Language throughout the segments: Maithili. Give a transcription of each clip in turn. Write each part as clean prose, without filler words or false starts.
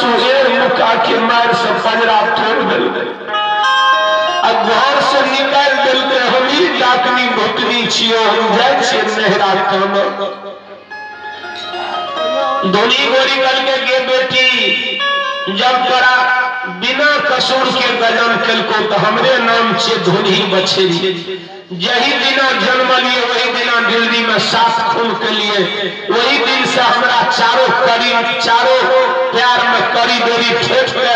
सासू एर मुका के मार से पजरा तोड़ देलकै आ घर से निकालि देलकै। हम ही डाकनी भुतनी छियो, हम जाइ छियै नहरा काम। धोनी गोरी कहलकै, गे बेटी, जब तोरा बिना कसूर के गजन केलको तो हमरे नाम छियै धोनी बछेरी। जही दिना जन्मलिए वही दिना दिल्ली में 7 खून के लिए, वही दिन से हमरा चारों करी चारों प्यार में करी डोरी ठेठ के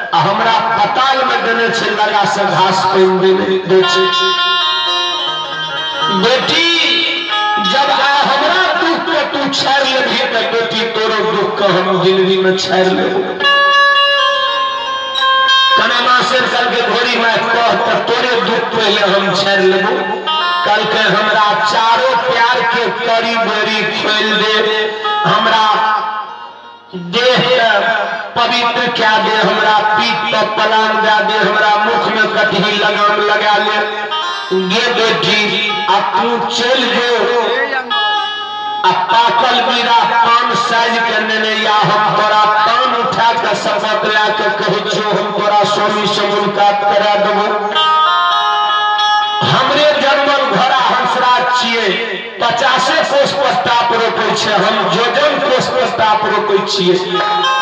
आ हमरा पताल में देने छे, लगा से घास पानि देने दे छे। बेटी, जब आ हमरा दुख के तू छाड़ि लेबही तो बेटी तोरो दुख के हम जिंदगी में छाड़ि लेबो। कनमा से कल के घोड़ी में कह तो तोरे दुख पहले हम छाड़ि लेबो। कल के हमरा चारों प्यार के करी डोरी खोल दे, हमरा देह के पवित्र क्या दे, हमरा पीठ पर पलान दे दे, हमरा मुख में कटही लगाम लगा ले। गे बेटी, आ तू चल जो आ पाकल बीरा पान साइज के नेने या, हम तोरा पान उठा के शपथ ला के कहै छियौ, हम तोरा स्वामी से मुलाकात करा देबो। हमरे जन्मल घोड़ा हंसराज छियै, 50 कोस पर टाप रोपै छै, हम जोजन कोस पर टाप रोपै छियै।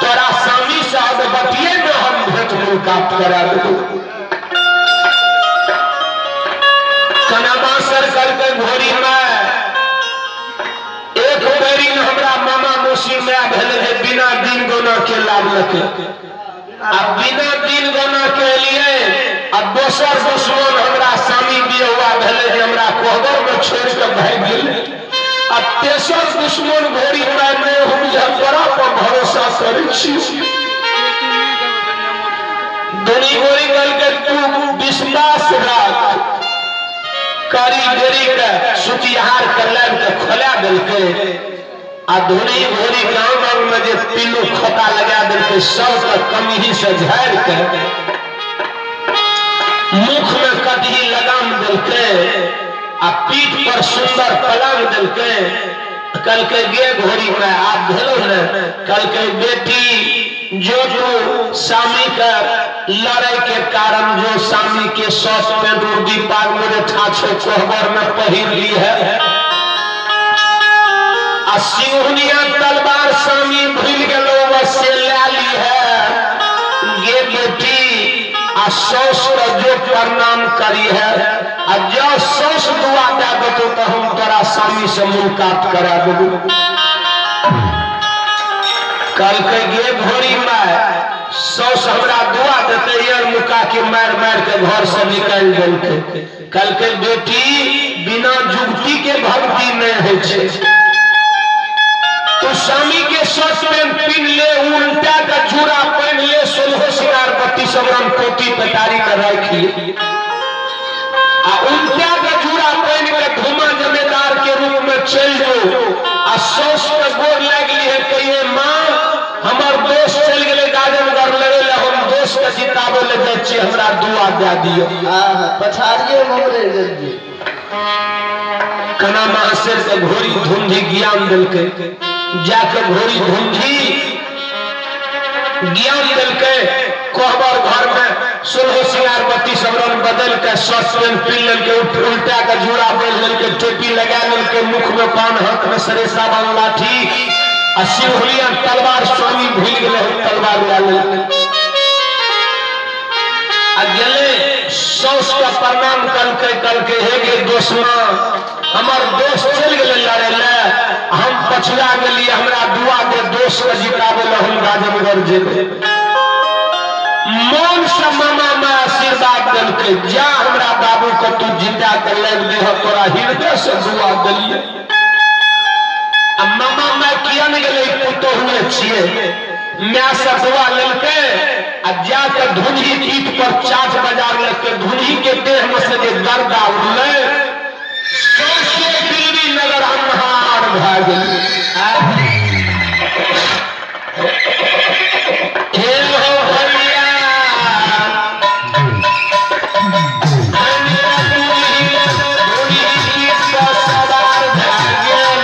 तोरा स्वामी साहब बतिये में हम भेंट मुलाकात करा देबो। कनामा सर करके घोड़ी में एक बेरी हमरा मामा मौसी माय भेलै जे बिना दिन गोना के लाभ लके, आ बिना दिन गोना के लिए आ दोसर दुश्मन हमरा स्वामी बियहुआ भेलै जे हमरा कोहबर में छोड़ के भागि गेलै, आ तेसर दुश्मन घोड़ी में नहि, हम जे तोरा पर भरोसा करै छी। दुनी गोरी कहलकै, तू विश्वास राख। करी गोरी के सुतिहार के लाबि के खोला देलकै आ धुनी घोड़ी गाँव गाँव में जे पिल्लू खोता लगा देलकै, सबके कमही से झाड़ि के मुख में कटही लगाम देलकै आ पीठ पर सुंदर पलंग देलकै। कहलकै, गे घोड़ी में आब भेलो ने? कहलकै, बेटी, जो तू स्वामी के लड़ाई के कारण जो स्वामी के सौस पेंट उर्दी पाग मेरे ठाछो कोहबर में पहिर ली है आ सिंहनिया तलवार स्वामी भूल गेलो से ले ली है, गे बेटी, आ सौस के जो प्रणाम करी है आ जो सौस दुआ दे देतो तो हम तोरा स्वामी से मुलाकात करा देबो। कहलकै, गे घोड़ी माय, सौस हमरा दुआ देते? यार मुका के मार मार के घर से निकालि देलकै। कहलकै, बेटी, बिना जुगती के भक्ति नहीं होइ छै। तू स्वामी के शर्ट पैंट पीन ले, उल्टा के जूड़ा पहन ले, सोलहो सिंगार बत्ती सब रंग पोती पेटारी में राखि ले आ उल्टा के जूड़ा पहन के धुमा जमेदार के रूप में चल जो आ सौस के गोर लागि ली है, कहिए, माँ, हमर दोस्त चलि गेलै गाजनगढ़ लड़े ले, हम दोस्त के जिताबै ले जाइ छियै, हमरा दुआ दए दियौ। हाँ, पछाड़िए में रहि गेलियै। कना महाशेर के घोड़ी धुंधी ज्ञान देलकै। जाके घोड़ी धुंधी ज्ञान देलकै। कोहबर घर में सोलह सिंगार बत्ती सब रंग बदल के शर्ट पेंट पीन लेलकै, उल्टा के जूड़ा बान्हि लेलकै, टोपी लगा लेलकै, मुख में पान, हाथ में सरेसा बान लाठी आ सिंहुलिया तलवार स्वामी भूलि गेलै, तलवार लए लेलकै आ गेलै, सौस के प्रणाम कलकै। कहलकै, हे गे दोसमा, हमर दोस्त चलि गेलै लड़ै ले, हम पछुआ गेलियै, हमरा दुआ दे, दोस्त के जिताबै ले हम राजनगर जेबै। मन से मामा माय आशीर्वाद देलकै, जा, हमरा बाबू के तू जिता के लाबि देह, तोरा हृदय से दुआ देलियै। आ मामा माय किया नहि गेलै? पुतोहुए छियै। माय से दुआ लेलकै आ जाके धुनही पीठ पर चाट बाजार लगके धुनही के देह में से जे गर्दा उड़लै, सौंसे दिल्ली नगर अन्हार भए गेलै। हे हो भैया, धुनही पीठ पर सवार भए गेल।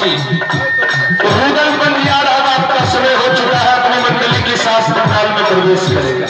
छी। रुदल बन जा रहा, आपका समय हो चुका है, अपनी मंडली के साथ पंडाल में प्रवेश करें।